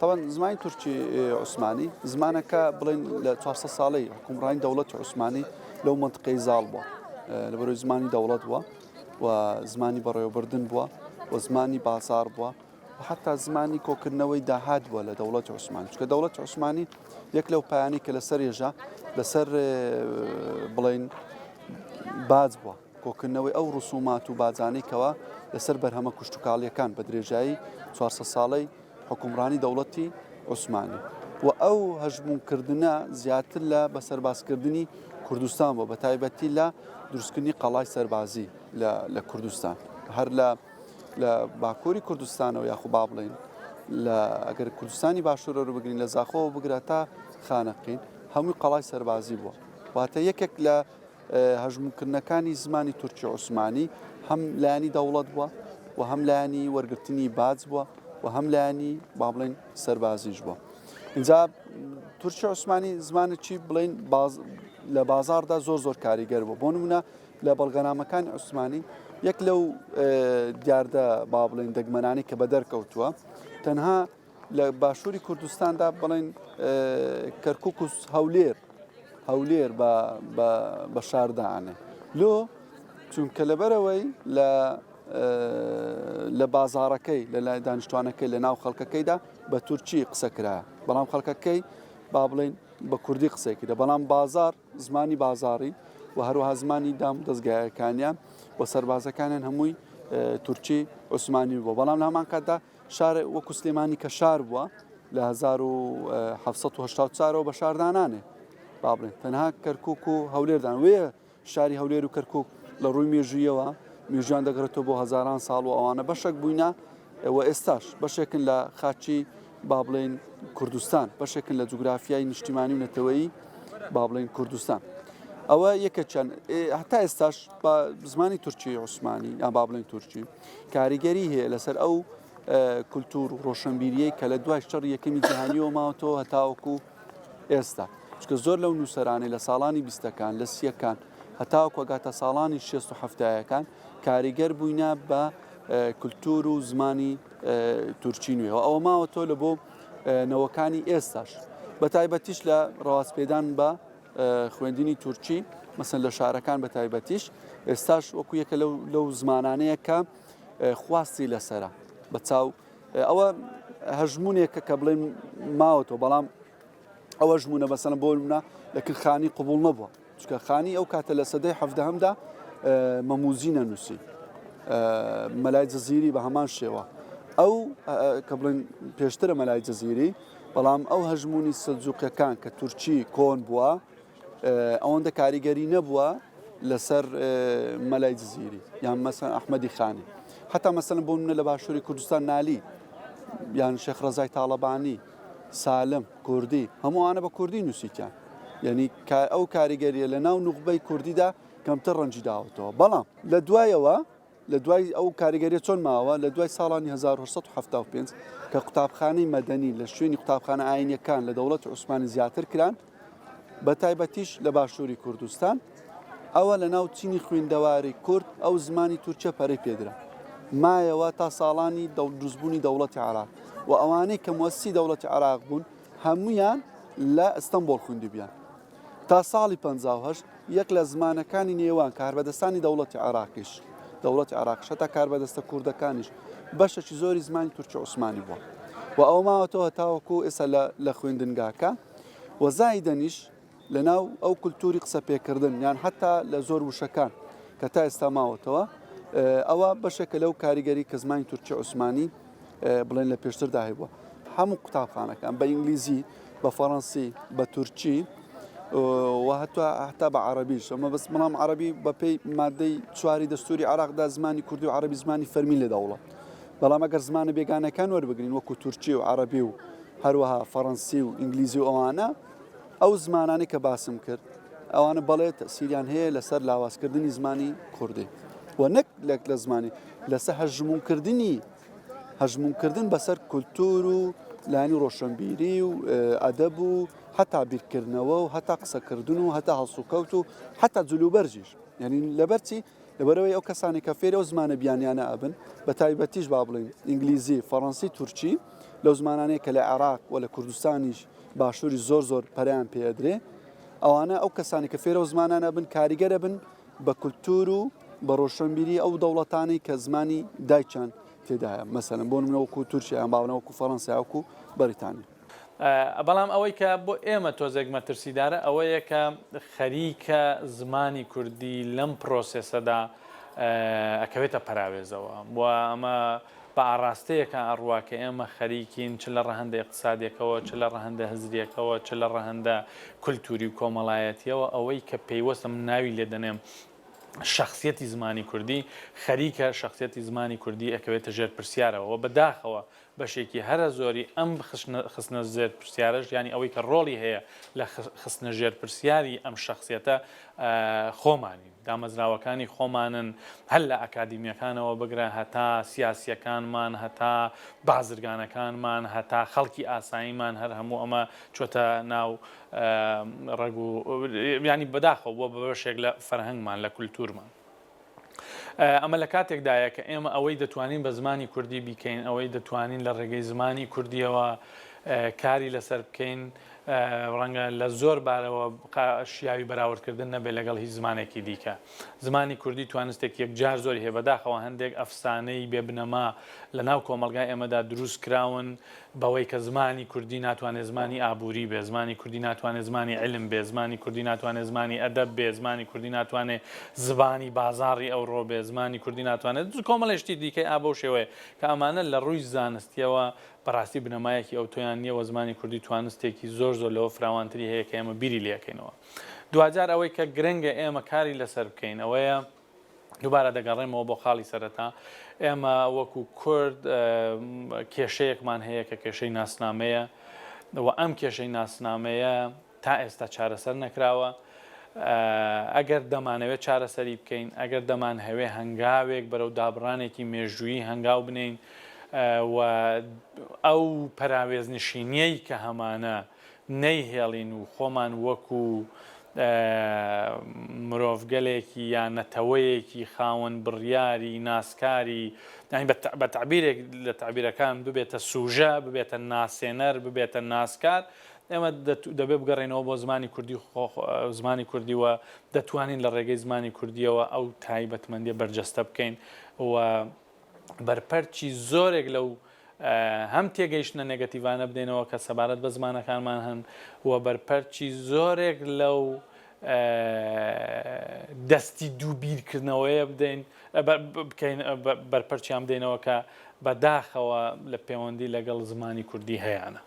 تەبعەن زمانی تورکی عوسمانی زمانەکە بڵێن لە 400 ساڵەی حکومڕانی دەوڵەتی عوسمانی لەو منطقەی زاڵ بووە لەبەرەوەی زمانی دەوڵەت بووە و زمانی بەڕێوەبردن بووە و زمانی بازار بووە و حتا زمانی کۆکردنەوەی داهات بووە لە دەوڵەتی عوسمانی چکە دەوڵەتی عوسمانی یەک لەو پایانی کە لەسەر ێژە لەسەر بڵین باج بووە کۆکردنەوەی ئەو ڕسومات و باجانەی کەوا لەسەر بەرهەمە کشتوکاڵیەکان بە درێژایی 400 ساڵەی حوکمڕانی دەوڵەتی عوسمانی و ئەو هەژموونکردنە زیاتر لە بە سەربازکردنی کوردستان بووە بە تایبەتی لە دروستکردنی قەڵای سەربازی لە کوردستان هەر لە لە باکووری کوردستانەوە یاخو با بڵین لە ئەگەر کوردستانی باشوورەوە بگرین لە زاخۆوە بگرە تا خانەقین هەمووی قەڵای سەربازی بووە واتە یەکێک لە هەژموونکردنەکانی زمانی تورکی عوسمانی هەم لایەنی دەوڵەت بووە و هەم لایەنی وەرگرتنی باج بووە و هەم لایەنی با بڵێن سەربازیش بووە. اینجا تورکی عوسمانی زمانێکی بڵێن لە بازاردا زۆر زۆر کاریگەر بوو بۆ نمونە لە بەڵگەنامەکانی عوسمانی یەک لەو دیاردە با بڵێن دەگمەنانی کە بەدەر کەوتووە تەنها لە باشووری کوردستاندا بڵێن کەرکک و هەولێر هەولێر بە شاردانێ لۆ چونکە لەبەرەوەی لە لە بازارەکەی لە لای دانیشتوانەکەی لە ناو خەڵکەکەیدا بە تورکی قسە کرا بەڵام خەڵکەکەی با بڵین بە کوردی قسەی کردە بەڵام بازار زمانی بازاری و هەروەها زمانی دام دەستگایەکانیان و سەربازەکانیان هەمووی تورکی عوسمانی بووە بەڵام لە هەمان کاتدا شار وەکو سلێمانی کە شار بووە لە 1784 ەوە بە شار دانانێ با بڵێن تەنها کەرکک و هەولێردان وێ شاری هەولێر و کەرکک لە ڕووی مێژوویەوە مێژویان دەگرێتەوە بۆ هەزاران ساڵ و ئەوانە بەشێک بووینە و ئێستاش بەشێکن لە خاچی با بڵێن کوردستان بەشێکن لە جوگرافیای نیشتیمانی و نەتەوەیی با بڵێن کوردستان ئەوە یەکەچەند هەتا ئێستاش بە زمانی تورکی عوسمانی یان با بڵێن تورکی کاریگەری هەیە لەسەر ئەو کولتور و ڕۆشنبیریەی کە لە دوای شەڕی یەکەمی جیهانیەوە ماوەتەوە هەتاوەکو ئێستا چکە زۆر لەو نووسەرانەی لە ساڵانی بیستەکان لە سیەکان هەتاوەکو ئەگاتە ساڵانی شێست و حەفتایەکان کاریگەر بووینە بە کولتور و زمانی تورکی نوێەوە ئەوە ماوەتەوە لە بۆ نەوەکانی ئێستاش بە تایبەتیش لە ڕەواسپێدان بە خوێندنی تورکی مەسەن لە شارەکان بە تایبەتیش ئێستاش وەکو یەکە لەو لەو زمانانەیە کە خواستی لەسرە بە چاو ئەوە هەژمونێکە کە بڵێن ماوەتەوە بەڵام ئەوە ژمونە بەسەنە بۆ منە لە کرخانی قوبول نەبووە چکە خانی ئەو کاتە لە سەدەی حەفدەهەمدا مەموزی نەنووسی مەلای جززیری بە هەمان شێوە ئەو کە بڵێن پێشترە مەلای جززیری بەڵام ئەو هەژموونی سەلجوقیەکان کە تورکی کۆن بووە ئەوەندە کاریگەری نەبووە لەسەر مەلای جززیری یان مەسەن ئەحمەدی خانی حتا مەسەن بۆ منە لە باشووری کوردستان نالی یان شێخ ڕەزای تاڵەبانی سالم کوردی هەمووانە بە کوردی نووسیتیان یعنی ئەو کاریگەریە لە ناو نوخبەی کوردیدا کەمتر ڕەنجی داوەتەوە بەڵام لە دوایەوە لە دوای ئەو کاریگەریە چۆن ماوە لە دوای ساڵانی 1975 کە قوتابخانەی مەدەنی لە شوێنی قوتابخانە ئاینیەکان لە دەوڵەتی عوسمانی زیاتر کران بە تایبەتیش لە باشووری کوردستان ئەوە لە ناو چینی خوێندەواری کورد ئەو زمانی تورکیە پەرەی پێدرا مایەوە تا ساڵانی دروستبوونی دەوڵەتی عراق و ئەوانەی کە موەسسی دەوڵەتی عراق بوون هەمویان لە ئەستەمبۆڵ خوندبیان تا ساڵی 58 یەک لە زمانەکانی نێوان کاربەدەستانی دەوڵەتی عێراقیش دەوڵەتی عێراقیش هەتا کاربەدەستە کوردەکانیش بەشێکی زۆری زمانی تورکی عوسمانی بووە و ئەوە ماوەتەوە هەتاوەکو ئێستا لە خوێندنگاکە و زایدەنیش لە ناو ئەو کولتوری قسە پێکردن یان حتا لە زۆر وشەکان کە تا ئێستا ماوەتەوە ئەوە بەشێکە لەو کاریگەری کە زمانی تورکی عوسمانی بڵێن لە پێشتردا هەبووە هەموو قوتابخانەکان بە ئینگلیزی بە فەڕەنسی بە تورکی و هەتا هەتا بە عەرەبیش ئەمە بەس بەڵام عەرەبی بەپێی مادەی چواری دەستوری عراقدا زمانی کوردی و عەرەبی زمانی فەرمی لە دەوڵەت بەڵام ئەگەر زمانە بێگانەکان وەربگرین وەکو تورکی و عەرەبی و هەروەها فەڕەنسی و ئینگلیزی و ئەوانە ئەو زمانانەی کە باسم کرد ئەوانە بەڵێ تەسیریان هەیە لەسەر لاوازکردنی زمانی کوردی و نەک لەک لە زمانی لەسەر هەژمونکردنی هەژموونکردن بەسەر کولتوور و لایەنی ڕۆشنبیری و ئەدەب و هەتا بیرکردنەوە و هەتا قسەکردن و هەتا هەڵسوکەوت و هەتا جلوبەرگیش یعنی لەبەرچی لەبەرەوەی ئەو کەسانی کە فێری ئەو زمانە بیانیانە ئەبن بە تایبەتیش با بڵین ئینگلیزی فەڕەنسی تورکی لەو زمانانەیە کە لە عێراق و لە کوردستانیش باشووری زۆر زۆر پەرەیان پێ ئەدرێ ئەوانە ئەو کەسانی کە فێرە و زمانانە بن کاریگەرە بن بە کولتور و بە ڕۆشنبیری ئەو دەوڵەتانەی کە زمانی دایکیان تێدایە مەسەلەن بۆ نمونە وەکو تورکیا یان باونە وەکو فەڕەنسا وەکو بەریتانیا. بەڵام ئەوەی کە بۆ ئێمە تۆزێک مەترسیدارە ئەوەیە کە خەریکە زمانی کوردی لەم پرۆسێسەدا ئەکەوێتە پەراوێزەوە و ئەمە بە ئاڕاستەیەکا ئەڕوا کە ئێمە خەریکین چ لە ڕەهەندە ئیقتسادیەکەوە چ لە ڕەهەندە هزریەکەوە چ لە ڕەهەندە کولتوری و کۆمەڵایەتیەوە ئەوەی کە پەیوەستە من ناوی لێ دەنێم شەخسیەتی زمانی کوردی خەریکە شەخسیەتی زمانی کوردی ئەکەوێتە ژێر پرسیارەوە و بەداخەوە بەشێکی هەرە زۆری ئەم خستنە ژێر پرسیارەش یانی ئەوەی کە ڕۆڵی هەیە لە خستنە ژێر پرسیاری ئەم شەخسیەتە خۆمانین، دامەزراوەکانی خۆمانن هەر لە ئەکادیمیەکانەوە بگرە هەتا سیاسیەکانمان هەتا بازرگانەکانمان هەتا خەڵکی ئاساییمان هەر هەموو ئەمە چۆتە ناو ڕەگ و یانی بەداخەوە بووە بە بەشێک لە فەرهەنگمان لە کولتوورمان. ئەمە لە کاتێکدایە کە ئێمە ئەوەی دەتوانین بە زمانی کوردی بیکەین، ئەوەی دەتوانین لە ڕێگەی زمانی کوردیەوە کاری لەسەر بکەین، ڕەنگە لە زۆر بارەوە شیاوی بەراوردکردن نەبێت لەگەڵ هیچ زمانێکی دیکە. زمانی کوردی توانستێکی یەکجار زۆری هەیە، بەداخەوە هەندێک ئەفسانەی بێ بنەما لە ناو کۆمەڵگای ئێمەدا دروست کراون، بەوەی کە زمانی کوردی ناتوانێ زمانی ئابووری بێ، زمانی کوردی ناتوانێ زمانی عیلم بێ، زمانی کوردی ناتوانێ زمانی ئەدەب بێ، زمانی کوردی ناتوانێ زبانی بازاڕی ئەوڕۆ بێ، زمانی کوردی ناتوانێ کۆمەڵێ شتی دیکەی ئا بەو شێوەیە کە ئەمانە لە ڕووی زانستییەوە بەڕاستی بنەمایەکی ئەوتۆیان نییە و زمانی کوردی توانستێکی زۆر زۆر لەوە فراوانتری هەیە کە ئێمە بیری لێ ئەکەینەوە. دواجار ئەوەی کە گرنگە ئێمە کاری لەسەر بکەین ئەوەیە، دووبارە دەگەڕێمەوە بۆ خاڵی سەرەتا، ئێمە وەکو کورد کێشەیەکمان هەیە کە کێشەی ناسنامەیە و ئەم کێشەی ناسنامەیە تا ئێستا چارەسەر نەکراوە. ئەگەر دەمانەوێت چارەسەری بکەین، ئەگەر دەمانهەوێ هەنگاوێک بەرەو دابڕانێکی مێژوویی هەنگاو بنێین و ئەو پەراوێزنشینیەی کە هەمانە نەیهێڵین و خۆمان وەکو مرۆڤگەلێکی یا نەتەوەیەکی خاوەن بڕیاری ناسکاری یانی بە تەعبیرێک لە تەعبیرەکان ببێتە سوژە، ببێتە ناسێنەر، ببێتە ناسکار، ئێمە دەبێ بگەڕێینەوە بۆ زمانی کوردی زمانی کوردی و دەتوانین لە ڕێگەی زمانی کوردیەوە ئەو تایبەتمەندیە بەرجەستە بکەین و بەرپەرچی زۆرێک لەو هەم تێگەیشتنە نێگەتیڤانە بدەینەوە کە سەبارەت بە زمانەکانمان هەن و بەرپەرچی زۆرێک لەو دەستی دوو بیرکردنەوەیە بدەین بکەین بەرپەرچیان بدەینەوە کە بەداخەوە لە پەیوەندی لەگەڵ زمانی کوردی هەیانە.